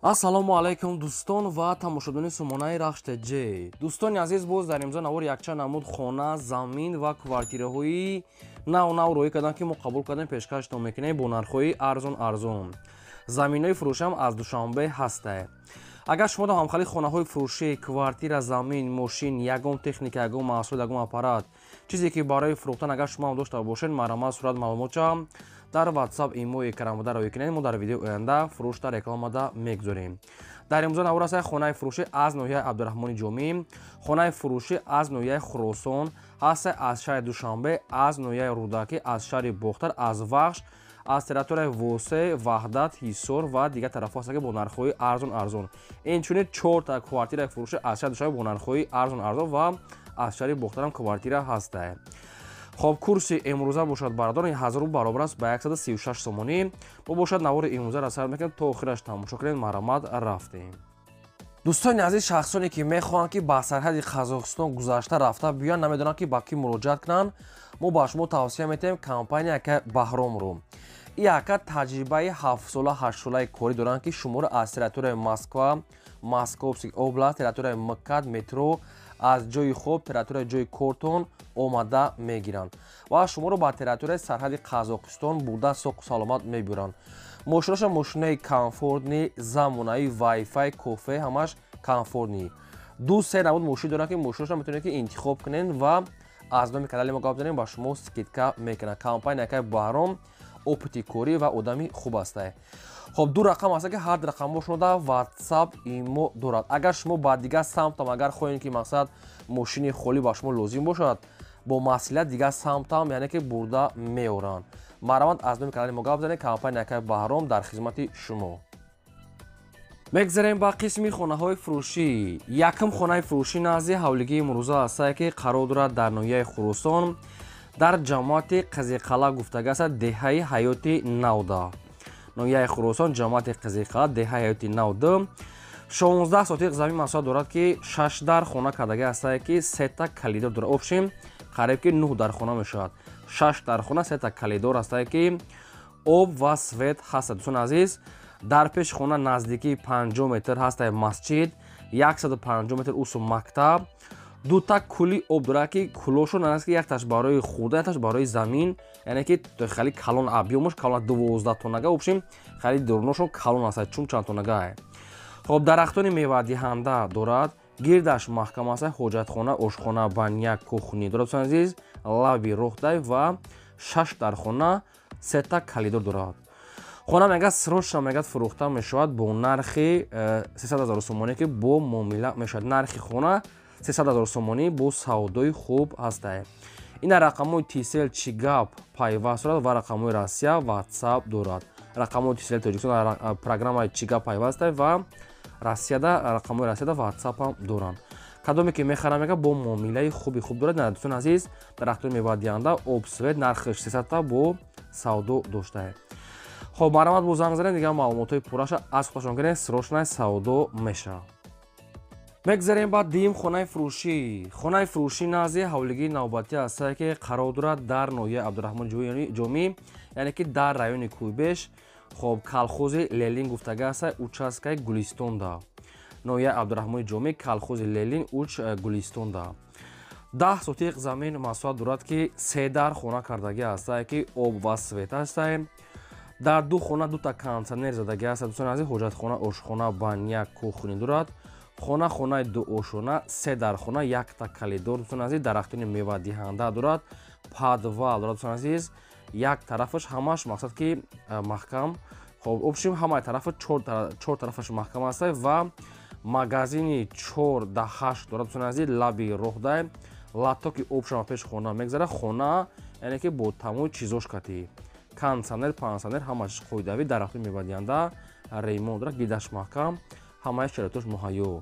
Ассалому алайкум, дӯстон ва тамошобинони сомонаи Рахш ТЖ. Дӯстони азиз, боз дар имзо навор якчанд намуд хона, замин ва квартираҳои нав нав роҳӣ карданд, ки мо қабул кардем, пешкаштон мекунем бо нархҳои арзон арзон. Заминҳои фурӯшиам аз Душанбе ҳастае. Агар шумо ҳамхали хонаҳои фурӯшӣ, квартира, замин, мошин, ягон техника, ягон маҳсул, ягон аппарат, чизе ки барои фурӯхтан агар шумо ҳам дошта бошед, марҳамат, сурат, маълумотча дар WhatsApp, имо экранбуда роҳӣ кунед. Мо дар видеои оянда фурӯшта рекламада мегузорем. Дар имрӯза навор аст хонаи фурӯшӣ аз ноҳияи Абдураҳмони Ҷомӣ, хонаи фурӯшӣ аз ноҳияи Хуросон ҳаста, аз шаҳри Душанбе, аз ноҳияи Рӯдакӣ, аз шаҳри Бохтар, аз Вахш, аз территорияи Восе, Ваҳдат, Ҳисор ва дигар тарафҳо ҳаста, ки бо нархҳои арзон арзон. Инчунин чорта квартираи фурӯшӣ аз шаҳри Душанбе бо нархҳои арзон арзон ва аз шаҳри Бохтарам квартира ҳастае. Хоб, курси имрӯза бошад, бародарон, 1000 рубл баробар аст ба 136 сомонӣ. Мо бошад навори имрӯзаро сар мекунем, то охираш тамошо кунед. Марҳамат, рафтем. Дӯстони азиз, шахсоне ки мехоҳанд, ки ба сарҳади Қазоқистон гузашта рафта биёянд, намедонанд, ки ба кӣ муроҷиат кунанд, мо ба шумо тавсия метиҳем компания ака Баҳромро. И ака таҷрибаи 7-сола, 8-солаи корӣ доранд, ки шуморо аз территорияи Москва, Московский область, территорияи МКАД, метро, аз ҷои хоб, территорияи ҷои кортон омада мегиранд ва шуморо ба территорияи сарҳади Қазоқистон бурда, соқу саломат мебиёранд. Мошинаша мошинаи комфортный, замонави, вайфай, кофе, ҳамаш комфортный. Ду се намуд мошин доранд, ки мошинаша метавонед, ки интихоб кунед ва аз номи канали мо гап занем, ба шумо скидка мекунад. Компания акаи Баҳром опыти корӣ ва одами хуб астае. Хоб, ду рақам аст, ки ҳар рақамҳо дар WhatsApp, имо дорад. Агар шумо ба дигар самтам агар хоҳед, ки мақсад мошини холӣ ба шумо лозим бошад, бо маслиҳат дигар самтам, яъне ки бурда меоранд. Марҳамат, аз номи канали мо гап занед. Компания акаи Баҳром дар хизмати шумо. Мегзарем ба қисми хонаҳои фурӯшӣ. Якум хонаи фурӯшӣ назди ҳавлигии имрӯза ҳастае, ки қарор дорад дар ноҳияи Хуросон, дар ҷамоати Қизиқала гуфтага аст, деҳаи Ҳаёти Навда. Ноҳияи Хуросон, ҷамоати Қизиқала, деҳаи Ҳаёти Навда. 16 сотиқ замин масоҳат дорад, ки шаш дар хона кардаги ҳастае, ки сета калидор дорад. Общем, қариб ки нӯҳ дар хона мешавад. Шаш дар хона, сета калидор ҳастае, ки об ва свет ҳаста. Дӯстони азиз, дар пеши хона наздикии 50 метр ҳастае масҷид, 150 метр усу мактаб, дута кули об дорад, ки кулошон аст, ки якташ барои хурда, якташ барои замин, яъне ки хеле калон, объёмаш калон, 12 тоннага. Общем, хеле дурношон калон аст, чун чанд тоннага. Хоб, дарахтони мевадиҳанда дорад, гирдаш маҳкам аст, ҳоҷатхона, ошхона, баня, кухня дорад. Дӯстони азиз, лаби роҳдай ва шаш дар хона, сета калидор дорад. Хона мегӯяд, срочно мегӯяд, фурӯхта мешавад бо нархи 300 ҳазор сомонӣ, ки бо муомила мешавад. Нархи хона 300 ҳазор сомонӣ, бо савдои хуб ҳастае. Ина рақамҳои Тисел, Чигап пайваст дорад ва рақамҳои Россия, WhatsApp дорад. Рақамҳои Тисел Тоҷикистон программаи Чигап пайвастае ва Россияда, рақамҳои Россияда WhatsApp ҳам доранд. Кадоме ки мехарам, мега, бо муомилаи хуби хуб дорад. На, дӯстони азиз, дарахтои мевадиҳанда, об, свет, нархиш 300-та, бо савдо доштае. Хоб, марҳамат, бо занг занед, дигар маълумотҳои пурраша аз худашон гиред. Срочно савдо мешавад. Мегзарем ба дуюм хонаи фурӯшӣ. Хонаи фурӯшӣ назди ҳавлигии навбатӣ ҳастае, ки қарор дорад дар ноҳияи Абдураҳмони Ҷомӣ, яъне ки дар райони Кӯйбеш. Хоб, колхози Ленин гуфтага аста, участкаи Гулистонда. Ноҳияи Абдураҳмони Ҷомӣ, колхози Ленин, уч Гулистонда. 10 сотиқ замин масоҳат дорад, ки се дар хона кардагӣ ҳастае, ки об ва свет ҳастае. Дар ду хона дута кондитсионер задагӣ аст. Дӯстони азиз, ҳоҷатхона, ошхона, баня, кухня дорад. Хона хонаи дуошона, се дар хона, якта калидор. Дӯстони азиз, дарахтони мевадиҳанда дорад, подвал дорад. Дӯстони азиз, як тарафаш ҳамаш мақсад ки маҳкам. Хоб, общем, ҳамаи тарафа, чор тарафаш маҳкам аст ва магазини 4 да 8 дорад. Дӯстони азиз, лаби роҳдай, лотоки обшама пеши хона мегзарад. Хона, яъне ки бо тамоми чизош катӣ, кондитсионер, пансионер, ҳамаш қоидавӣ, дарахтони мевадиҳанда, ремонт дорад, гирдаш маҳкам, ҳамаи шароитош муҳайё.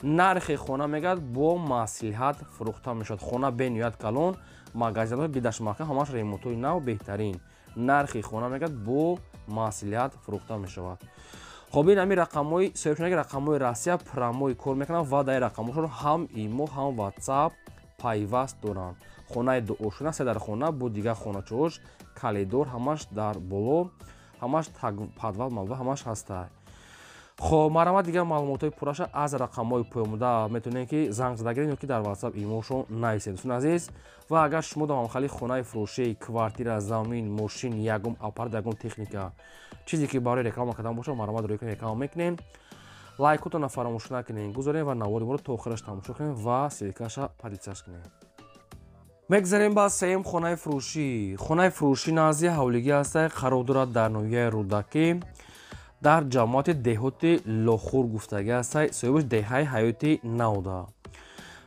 Нархи хона мегӯяд, бо маслиҳат фурӯхта мешавад. Хона бениҳоят калон, магазинҳо, гирдаш маҳкам, ҳамаш ремонтҳои нав, беҳтарин. Нархи хона мегӯяд, бо маслиҳат фурӯхта мешавад. Хоб, ин ҳамин рақамҳои соҳибшунаги, рақамҳои Россия прямой кор мекунанд ва дар рақамҳошон ҳам имо, ҳам WhatsApp пайваст доранд. Хонаи дуошона, се дар хона, бо дигар хоначаҳош, калидор, ҳамаш дар боло, ҳамаш подвал малва, ҳамаш ҳаста. Хоб, марҳамат, дигар маълумотҳои пурраша аз рақамҳои поёнбуда метавонед, ки занг зада гиред ё ки дар WhatsApp, имошон нависед, дӯстони азиз. Ва агар шумо дар мамхали хонаи фурӯшӣ, квартира, замин, мошин, ягон аппарат, ягон техника, чизе ки барои реклама кардан бошад, марҳамат, рӯй реклама мекунем. Лайкотонро фаромӯш накунед, гузорем ва навори моро то охираш тамошо кунед ва ссылка ша поделиться кунед. Мегзарем ба сеюм хонаи фурӯшӣ. Хонаи фурӯшӣ назди ҳавлигӣ ҳаста, қарор дорад дар ноҳияи Рӯдакӣ, дар ҷамоати деҳоти Лохур гуфтагӣ ҳаста. Соҳибаш деҳаи Ҳаёти Навда.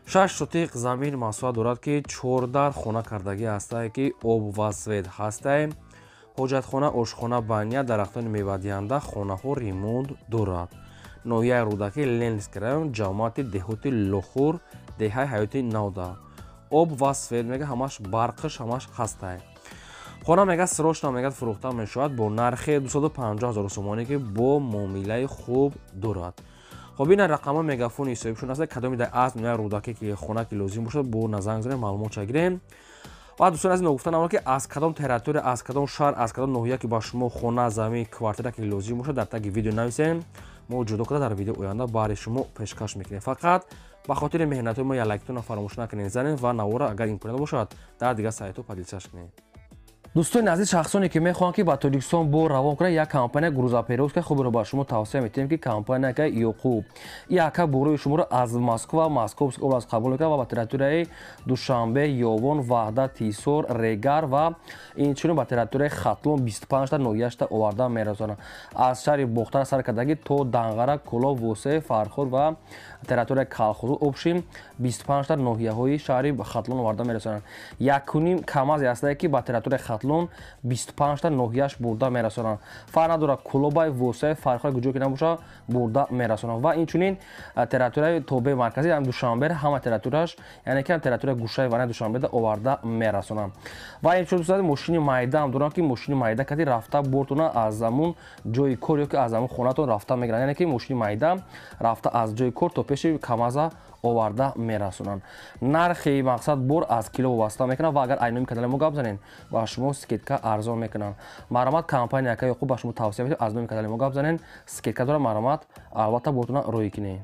6 сотиқ замин масоҳат дорад, ки чордар хона кардагӣ ҳастае, ки об ва свет ҳастае, ҳоҷатхона, ошхона, баня, дарахтони мевадиҳанда, хонаҳо ремонт дорад. Ноҳияи Рӯдакӣ, Ленинский район, ҷамоати деҳоти Лохур, деҳаи Ҳаёти Навда. Об ва свет мега, ҳамаш барқш, ҳамаш ҳастае. Хона мега, срочно мегад, фурӯхта мешавад бо нархи 250 ҳазор сомонӣ, ки бо муомилаи хуб дорад. Хоб, ина рақамҳо мегафони ҳисобишон аст. Кадоми дар аз ноҳияи Рӯдакӣ ки хона ки лозим бошад, бо занг занем, маълумотша гирем. Ва дӯстони азиз, ногуфта намонад, ки аз кадом территория, аз кадом шаҳр, аз кадом ноҳия ки ба шумо хона, замин, квартира ки лозим бошад, дар таги видео нависем, мо ҷудо карда дар видео оянда баҳри шумо пешкаш мекунем. Фақат ба хотири меҳнатҳои мо як лайктона фаромӯш накунед, занед ва навора, агар имконият бошад, дар дигар сайтҳо поделиться кунед. Дӯстони азиз, шахсоне ки мехоҳанд, ки ба Тоҷикистон бор равон кунанд, як компания грузоперевозка хубро ба шумо тавсия метиҳем, ки компания Ёқуб. Яка борои шуморо аз Москва, Московский область қабул мекунад ва ба территорияи Душанбе, Ёвон, Ваҳдат, Ҳисор, Регар ва инчунин ба территорияи Хатлон 25та ноҳияшта оварда мерасонад. Аз шаҳри Бохтар сар кардагӣ то Данғара, Кӯлоб, Восеъ, Фархор ва территорияи Калхозу, общем, 25та ноҳияҳои шаҳри Хатлон оварда мерасонанд. Якуним камазе ҳастае, ки ба территорияи Хатлон 25та ноҳияш бурда мерасонанд. Фарқ надорад, Кӯлобай, Восеъ, Фархор, куҷо ки набошад, бурда мерасонанд. Ва инчунин территорияи тобеи марказӣ Душанбе, ҳама территорияш, яъне ки территорияи гӯшаи ванаи Душанбеда оварда мерасонанд. Ва инчунин мошини майда ҳам доранд, ки мошини майда кади рафта бортона аз ҳамун ҷои кор ё ки аз ҳамун хонатон рафта мегиранд, яъне ки мошини майда рафта аз ҷои кор то пеши камаза оварда мерасонанд. Нархи мақсад бор аз кило вобаста мекунад ва агар айноми канали мо гап занед, ба шумо скидка арзон мекунанд. Марҳамат, компания ака Ёқуб ба шумо тавсия медиҳад, аз номи канали мо гап занед, скидка дорад. Марҳамат, албатта бортона рӯй кунед.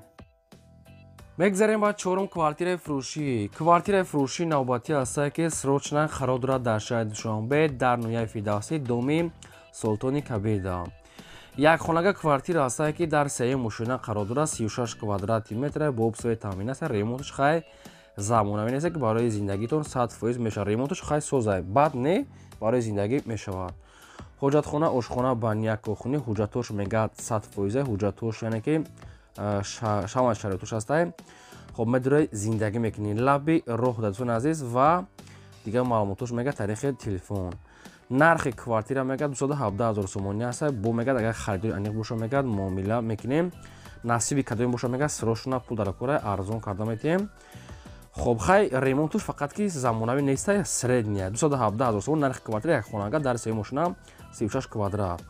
Мегзарем ба чорум квартираи фурӯшӣ. Квартираи фурӯшӣ навбатӣ ҳастае, ки срочно қарор дорад дар шаҳри Душанбе, дар ноҳияи Фирдавсӣ, доми Султони Кабирда. Як хонага квартира ҳастае, ки дар сеюм мошина қарор дорад, 36 квадрати метра, бо об, свет таъмин аст. Ремонташ хай замонавӣ нест, ки барои зиндагитон 100% мешавад. Ремонташ хай созай, бад не, барои зиндагӣ мешавад. Ҳоҷатхона, ошхона, баня, кухня, ҳуҷҷатош мегӯяд 100%, ҳуҷҷатош, яъне ки шама шароитош ҳастае. Хоб, медурай, зиндагӣ мекунӣ, лаби роҳ, дӯстони азиз. Ва дигар маълумотош мегӯяд, таърихи телефон. Нархи квартира мегӯяд 217 ҳазор сомонӣ аст. Бо мегӯяд, агар харидори аниқ боша, мегӯяд, муомила мекунем. Насиби кадоме боша, мегӯяд, срочно пул дар кора, арзон карда метиҳем. Хоб, хай ремонтуш фақат ки замонавӣ неста, средняя. 217 ҳазор сомон нархи квартира, як хонага дар сеюм мошина, 36 квадрат.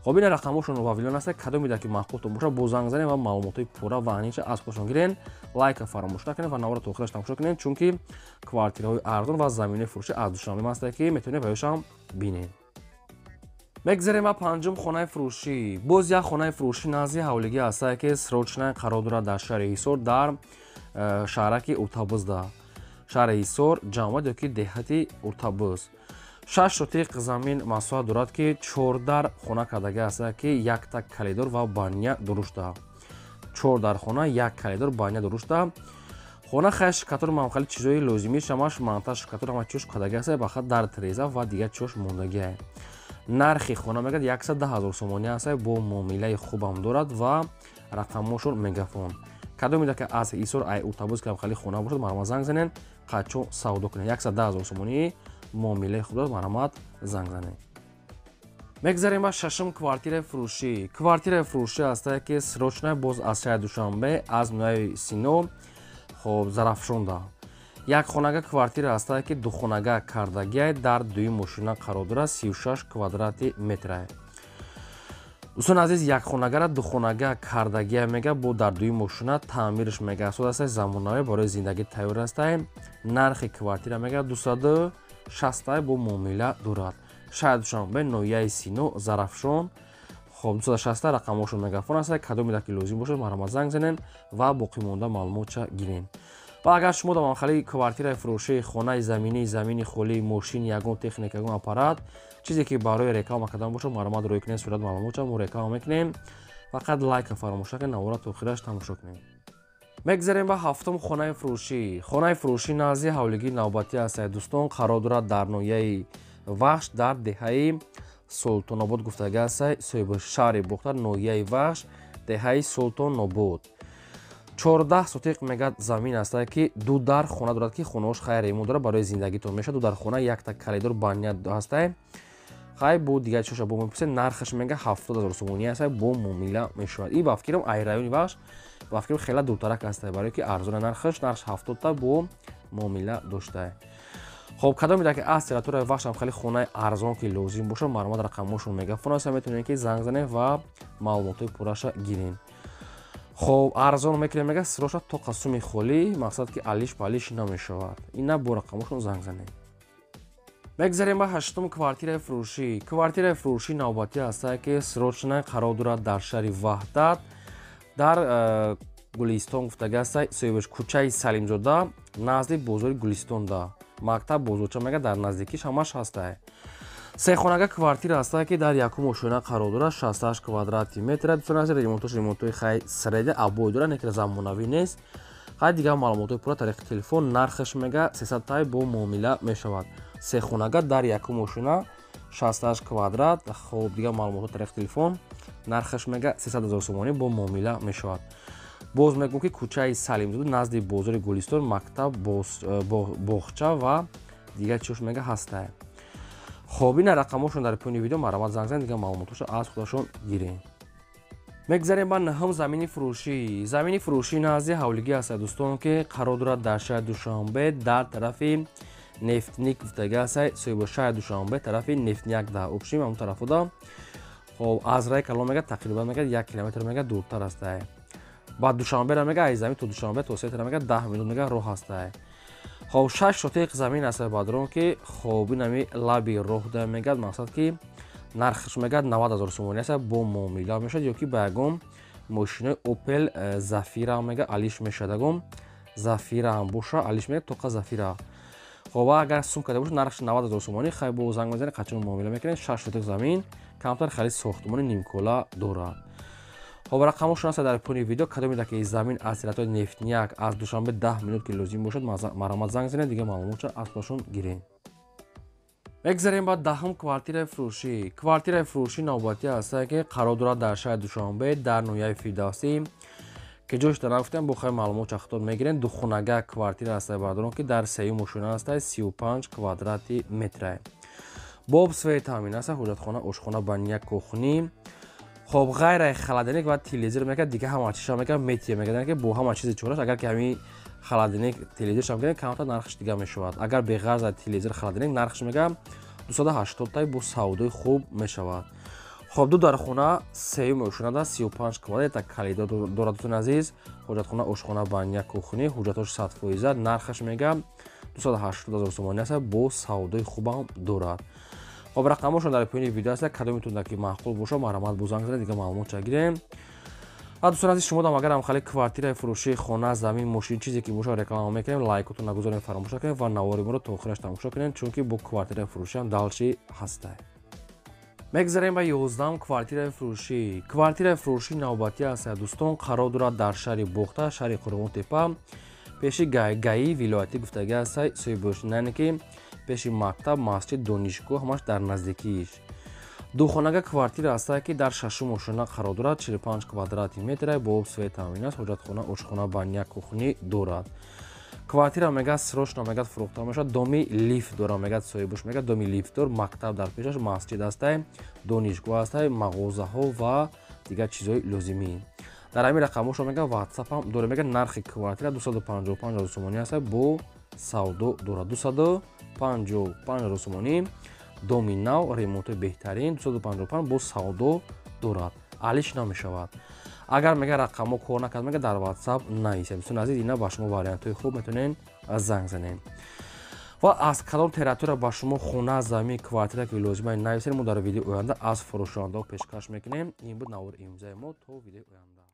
Хоб, ина рақамҳошон вавилон аст. Кадоме ки маъқултон боша, бо занг занем ва маълумотҳои пурра ва аниқша аз худшон гирен. Лайка фаромӯш накунед ва навора то охираш тамошо кунед, чунки квартираҳои арзон ва заминаи фурӯшӣ аз Душанбе ҳастае, ки метавонед ба ёшам бинед. Мегзарем ба панҷум хонаи фурӯшӣ. Боз як хонаи фурӯшӣ назди ҳавлигӣ ҳастае, ки срочно қарор дорад дар шаҳри Ҳисор, дар шаҳраки Уртабузда, шаҳри Ҳисор, ҷамоат ё ки деҳати Уртабуз. 6 сотиқ замин масоҳат дорад, ки чордар хона кардагӣ ҳастае, ки якта коридор ва баня дурушта. Чордар хона, як коридор, баня дурушта. Хона хай штукатур, мамхали чизои лозимӣ шамаш, монтаж, штукатур, ҳама чиз кардагӣ ҳастае, бахат дар треза ва дигар чиёш мондагиае. Нархи хона мегӯяд 110 ҳазор сомонӣ ҳастае, бо муомилаи хубам дорад ва рақамҳошон мегафон. Кадоме ки аз Ҳисор, ай Уртабуз камхали хона бошад, марҳамат, занг занед, қачон савдо кунед. 110 ҳазор сомонӣ муомилаи хуб дорад, марҳамат, занг занед. Мегзарем ба шашум квартираи фурӯшӣ. Квартираи фурӯшӣ ҳастае, ки срочно боз аз шаҳри Душанбе, аз ноҳияи Сино, хоб, Зарафшонда як хонага квартира ҳастае, ки духонага кардагиай, дар дуюм мошина қарор дорад, 36 квадрати метрае. Дӯстони азиз, як хонагара духонага кардагия мега, бо дар дуюм мошина, таъмирш мега асод астае, замонавӣ, барои зиндагӣ тайёр астае. Нархи квартира мега 260, бо муомила дорад. Шаҳри Душанбе, ноҳияи Сино, Зарафшон. Хоб, 260 рақамошон мегафон аст. Кадоме ки лозим бошад, марҳамат, занг занен ва боқимонда маълумотча гирен. Ва агар шумо дар манхали квартираи фурӯшии, хонаи заминӣ, замини холӣ, мошин, ягон техника, ягон аппарат, чизе ки барои реклама кардан бошад, марҳамат, рӯй кунед сурат маълумотча, мо реклама мекунем. Фақат лайка фаромӯш накунед, навора то охираш тамошо кунед. Мегзарем ба ҳафтум хонаи фурӯшӣ. Хонаи фурӯшӣ назди ҳавлигии навбатӣ аст, дӯстон, қарор дорад дар ноҳияи Вахш, дар деҳаи Султонобод гуфтага аст. Соҳиби шаҳри Бохтар, ноҳияи Вахш, деҳаи Султонобод. 14 сотиқ мегӯяд замин аст, ки ду дар хона дорад, ки хонаош хайр ремонт дорад, барои зиндагитон мешавад. Ду дар хона, якта коридор, баня ҳастай. Хай, бо дигар чиша бо мепурсед. Нархаш мега 70 000 сомонӣ аст, бо муомила мешавад. И ба фикрам, ай райони Вахш, ба фикрам, хела дуртарак аст, барое ки арзона нархаш. Нархш 70-та, бо муомила доштае. Хоб, кадоме ки аз территорияи Вахшам хеле хонаи арзон ки лозим бошад, марҳамат, рақамҳошон мегафон аст, метавонед ки занг занед ва маълумотҳои пурраша гиред. Хоб, арзон мекунем, мега сироша то қасуми холӣ, мақсад ки алиш палиш намешавад. Ина бо рақамҳошон занг занед. Мегзарем ба ҳаштум квартираи фурӯшӣ. Квартираи фурӯшӣ навбатӣ ҳастае, ки срочно қарор дорад дар шаҳри Ваҳдат, дар Гулистон гуфтага аста. Соҳибаш кӯчаи Салимзода, назди бозори Гулистонда, мактаб, бозорча мега дар наздикиш ҳамаш ҳастае. Сехонага квартира ҳастае, ки дар якум ошёна қарор дорад, 68 квадрати метра. Дӯстони азиз, ремонтош ремонтои хай средний обой дорад, не ки замонавӣ нест. Хай, дигар маълумотҳои пурра тариқи телефон. Нархаш мега 300 тай, бо муомила мешавад. Сехонага дар якум ошёна, 68 квадрат. Хоб, дигар маълумотҳо тариқи телефон. Нархаш мега 300 000 сомонӣ, бо муомила мешавад. Боз мегӯм, ки кӯчаи Салимзода, назди бозори Гулистон, мактаб, боғча ва дигар чиҳош мега ҳастае. Хоб, ина рақамҳошон дар поёни видео, марҳамат, занг занед, дигар маълумотҳошо аз худашон гиред. Мегзарем ба наҳум замини фурӯшӣ. Замини фурӯшӣ назди ҳавлигӣ аст, дӯстон, ки қарор дорад дар шаҳри Душанбе, дар тарафи Нефтник гуфтага аст. Соҳиби шаҳри Душанбе, тарафи Нефтняк да общим ҳамон тарафода. Хоб, аз раи калон мега тақрибан мега 1 километр мега дуртар астае. Баъд Душанбера мега аз замин то Душанбе, то сетра мега 10 минут мега роҳ астае. Хоб, 6 сотиқ замин аст, бадрон, ки хоб, инами лаби роҳ да мегӯяд. Мақсад ки нархаш мегӯяд 90 000 сомонӣ аст, бо муомила мешавад, ё ки ба ягон мошинои Опел Зафира мега алиш мешавад. Ягон Зафира ҳам боша, алиш мега, тоқа Зафира. Хоб, агар сум карда бошад, нархаш 90 000 сомонӣ. Хай, бо занг мезанед, қачон муомила мекунед. 6 сотиқ замин, камтар хали сохтмони нимкола дорад. Хоб, рақамҳошон аст дар поёни видео. Кадоме ки замин аз территорияи Нефтняк, аз Душанбе 10 минут ки лозим бошад, марҳамат, занг занед, дигар маълумотша аз худашон гиред. Мегзарем ба даҳум квартираи фурӯшӣ. Квартираи фурӯшӣ навбатӣ ҳастае, ки қарор дорад дар шаҳри Душанбе, дар ноҳияи Фирдавсӣ, ки ҷойшда нагуфтем, бо хай маълумот чахтор мегирем. Духонага квартира ҳастае, бардорон, ки дар сеюм ошёна ҳастае, 35 квадрати метрае, бо об свет таъмин аст, ҳоҷатхона, ошхона, баня, кухня. Хоб, ғайраи холодильник ва телевизор мекард, дигар ҳама чизша мекард метия мекард, ки бо ҳама чизи чораш. Агар ки ҳамин холодильник, телевизоршам кунед, камтар нархаш дигар мешавад. Агар беғарз аз телевизор, холодильник, нархаш мега 280 тай, бо савдои хуб мешавад. Хоб, ду дар хона, сеюм ошёнада, 35 квадрат, як коридор дорад, дӯстони азиз, ҳоҷатхона, ошхона, баня, кухня. Ҳуҷҷатҳош 100%. Нархаш мега 280 000 сомонӣ аст, бо савдои хубам дорад. Хоб, рақамҳошон дар поёни видео аст. Кадометон ки маъқул бошад, марҳамат, бо занг занед, дигар маълумотша гирем. Ва дӯстон азиз, шумо дам агар ҳам хали квартираи фурӯшии, хона, замин, мошин, чизе ки бошад, реклама мекунем, лайкотон нагузорем, фаромӯш накунед ва навори моро то охираш тамошо кунед, чунки бо квартираи фурӯшиам дальше ҳастай. Мегзарем ба 11-ум квартираи фурӯшӣ. Квартираи фурӯшӣ навбатӣ аст, дӯстон, қарор дорад дар шаҳри Бохта, шаҳри Қурғонтепа, пеши ГАИ вилоятӣ гуфтагӣ аст. Соҳибошинане ки пеши мактаб, масҷид, донишгоҳ ҳамаш дар наздикииш. Духонага квартира ҳастае, ки дар шашум ошёна қарор дорад, 45 квадрати метра, бо об свет таъмин аст, ҳоҷатхона, ошхона, баня, кухня дорад. Квартира мегӯяд срочно мегӯяд фурӯхта мешавад. Доми лифт дорад, мегӯяд соҳибаш, мегӯяд доми лифтдор, мактаб дар пешаш, масҷид ҳастай, донишгоҳ ҳастай, мағозаҳо ва дигар чизҳои лозимӣ. Дар ҳамин рақамҳошо мегӯяд ватсапам дорад. Мегӯяд нархи квартира 255 000 сомонӣ ҳастай, бо савдо дорад. 255 000 сомонӣ, доми нав, ремонтҳои беҳтарин, 255, бо савдо дорад, алиш намешавад. Агар мега рақамҳо кор накард, мега дар ватсап нависед. Дӯстони азиз, ина ба шумо вариантҳои хуб, метавонед занг занед. Ва аз кадом территория ба шумо хона, замин, квартира ки лозима, нависед, мо дар видеои оянда аз фурӯшондаҳо пешкаш мекунем. Ин буд навори имрӯзаи мо. То видеои оянда.